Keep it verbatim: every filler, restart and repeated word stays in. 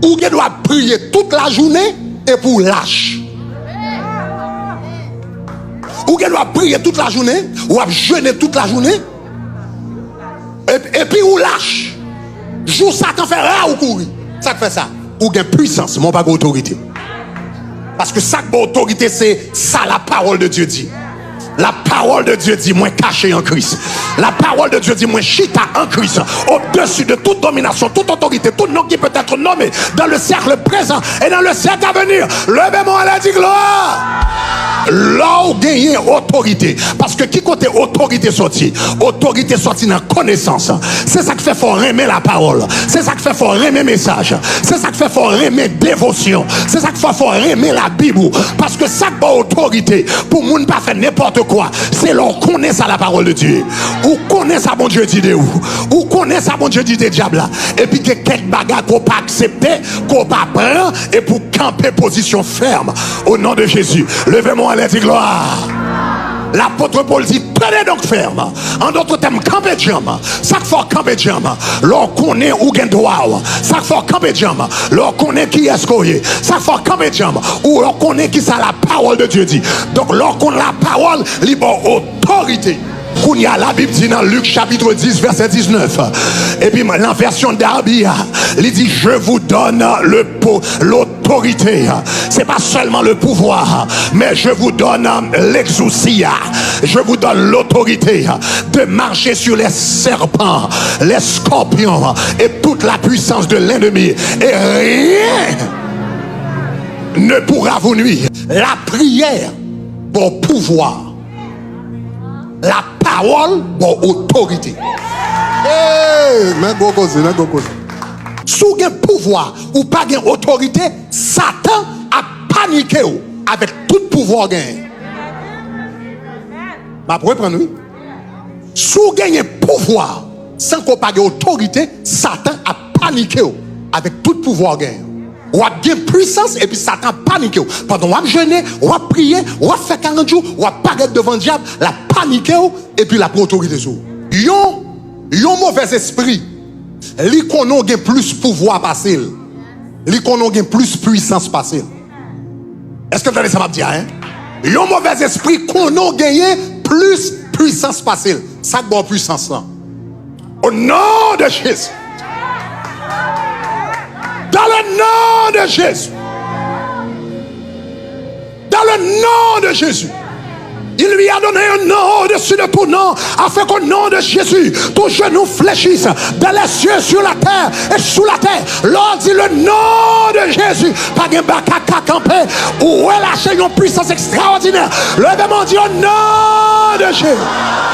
Ou gen dwa priye tout lajounen epi w lach. Ou gen dwa priye tout lajounen, w ap jene tout lajounen, epi, epi ou lach. Jou Satan fè ra ou kouri. Sa k fè sa? Ou gen pwisans, men w pa gen otorite. Paske sa k ba w otorite, se sa la parole de Dieu dit. La parole de Dieu dit, mwen kache an Kris. La parole de Dieu dit, mwen chita an Kris, au-dessus de toute domination, toute autorité, tout nom qui peut être nommé dans le siècle présent et dans le siècle à venir. Leve men w anlè, di glwa. Lè w genyen otorite, paske ki kote otorite sòti? Otorite sòti nan konesans. Se sa k fè fò w renmen lapawòl. Se sa k fè fò w renmen mesaj. Se sa k fè fò w renmen devosyon. Se sa k fè fò w renmen Labib ou. Paske sa k ba w otorite pou moun pa fè nenpòt kwa, se lè w konnen sa la parole de Dieu. Ou konnen sa Bondye di de ou. Ou konnen sa Bondye di de dyab la. Epi gen kèk bagay ke w pa aksepte, ke w pa pran, epi w kanpe pozisyon fèm. Au nom de Jésus. Leve men w anlè, di glwa. L'apôtre Paul dit, tenez donc ferme. En d'autres termes, kanpe djanm. Sa k fè w kanpe djanm? Lè w konnen ou gen dwa w. Sa k fè w kanpe djanm? Lè w konnen kiyès ke w ye. Sa k fè w kanpe djanm? Ou lè w konnen ki sa la parole de Dieu dit. Donk, lè w konn lapawòl, li ba w otorite. Kounye a, Labib di nan Lik chapit dis, vèsè diznèf, epi nan vèsyon Darby a, li di, je vous donne le po-, l'autorité. C'est pas seulement le pouvoir, mais je vous donne l'exousia. Je vous donne l'autorité de marcher sur les serpents, les scorpions et toute la puissance de l'ennemi. Et rien ne pourra vous nuire. Lapriyè ba w pouvwa. Lapawòl ba w otorite. Hey, men gwo koze, men gwo koze. Si w gen pouvwa, ou pa gen otorite, Satan ap panike w avèk tout pouvwa w genyen. M ap reprann, wi. Si w genyen pouvwa san ke w pa gen otorite, Satan ap panike w avèk tout pouvwa w genyen. W ap gen pwisans epi Satan ap panike w. Pandan w ap jene, w ap priye, w ap fè karant jou, w ap parèt devan dyab, l ap panike w epi l ap pran otorite sou ou. Yon, yon movèzespri, li konnen w gen plis pouvwa pase l. Li konnen w gen plis pwisans pase l. Èske w tande sa m ap di a, en? Yon movèzespri konnen w genyen plis pwisans pase l. Sa k ba w pwisans lan? Au nom de Jésus. Dans le nom de Jésus. Dans le nom de Jésus. Il lui a donné un nom au-dessus de tout nom, afin qu'au nom de Jésus, tout genou fléchisse, dans les cieux, sur la terre et sous la terre. Lè w di le nom de Jésus, pa gen baka ka kanpe, ou relache yon pwisans ekstraòdinè. Leve men w, di au nom de Jésus.